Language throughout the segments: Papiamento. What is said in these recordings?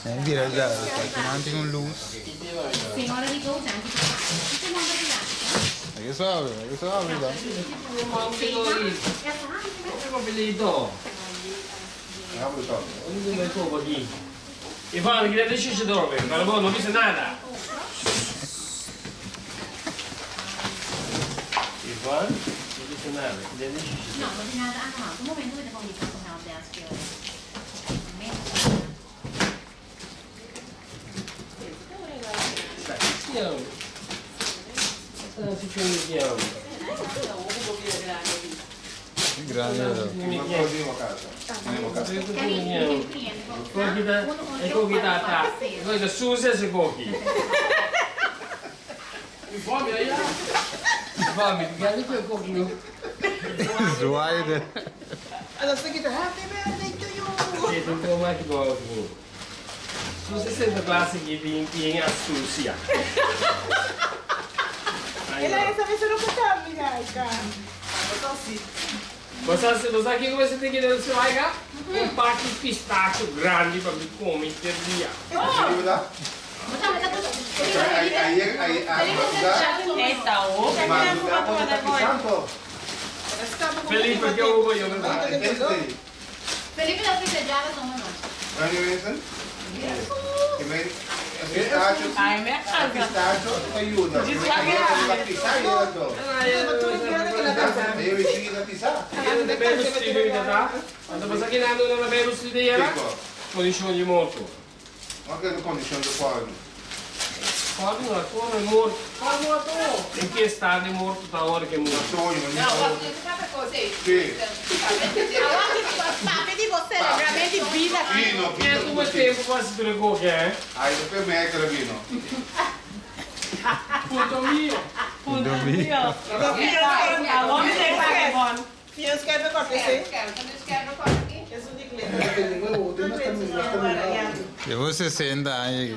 Nan bira duidelijk. Nan tin un lus. Aki suave, aki suave ta. Zwaaide. Llevo 60 aña aki.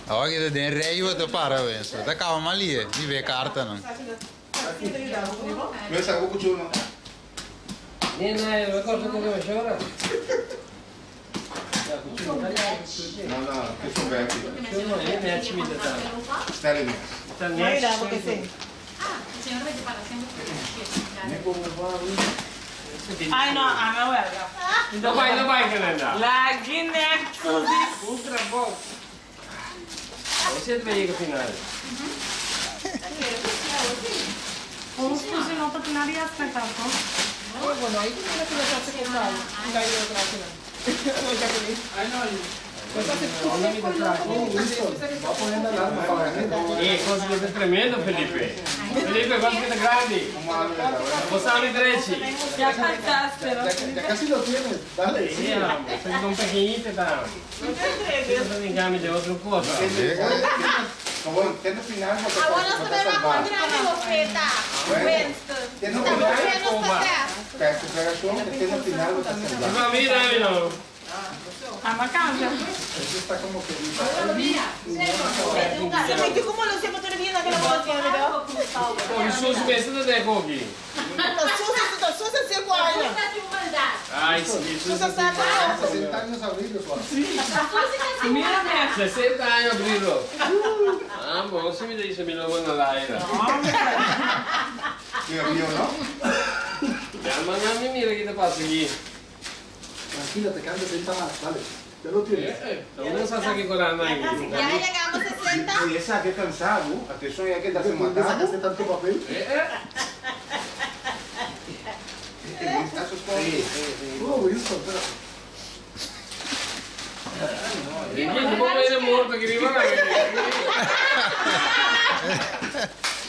Awor aki ta den rei bo ta para Winston. Ta kaba mal lie di be kartanan.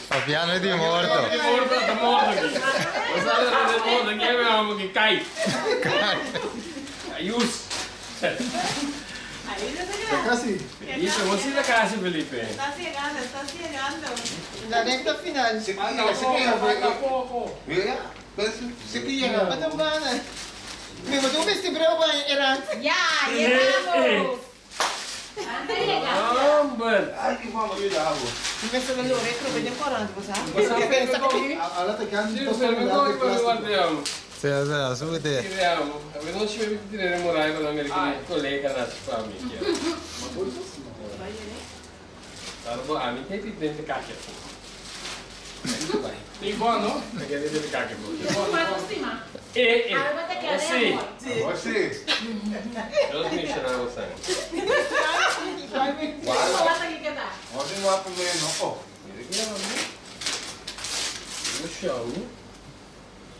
Papiando di morto. Ya, llegamos. Sea, sea, súbete.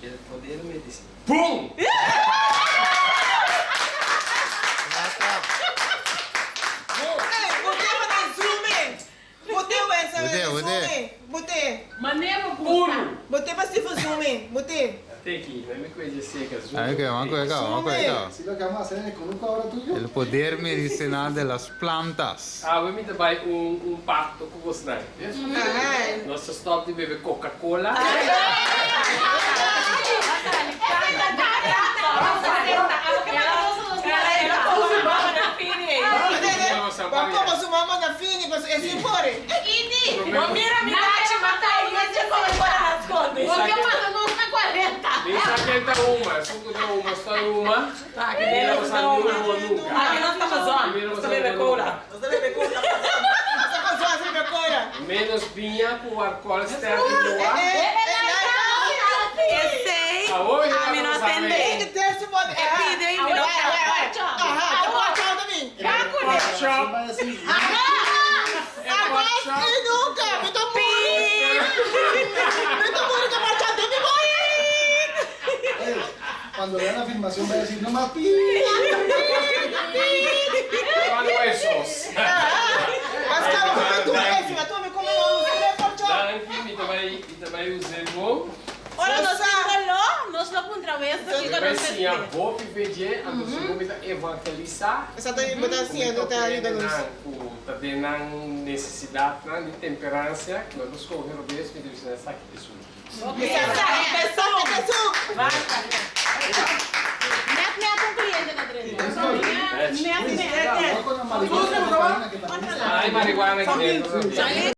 El poder medicinal. ¡Pum! El poder medicinal de las plantas. Awe mi ta bai un un pacto cu bosnan. Nos ta stop di bebe Coca Cola. Mi sa ken ta huma. Esun cu ta huma stoi huma. Mi no sa nunca huma nunca. Mi no sa huma nunca. Menos biña cu alcohol sterke di wak. Awor mi no sabi. Cuando vean la filmación va a decir, no más pi. Cuando esos? Danki, mi ta bai, mi ta bai usa bo. Ora nos tin calor, nos lo puntra Westo kico Mi bai nos siña mester. hopi fe dje, anto sigur mi ta evangelisá. Ku mi topa hendenan ku ta den nan nesesidatnan di temperansia, ku no ta skohe robes, mi ta bisa nan esaki ta esun. Net net un cliente ta drenta. Net net. Ay, marihuana aki dentro también.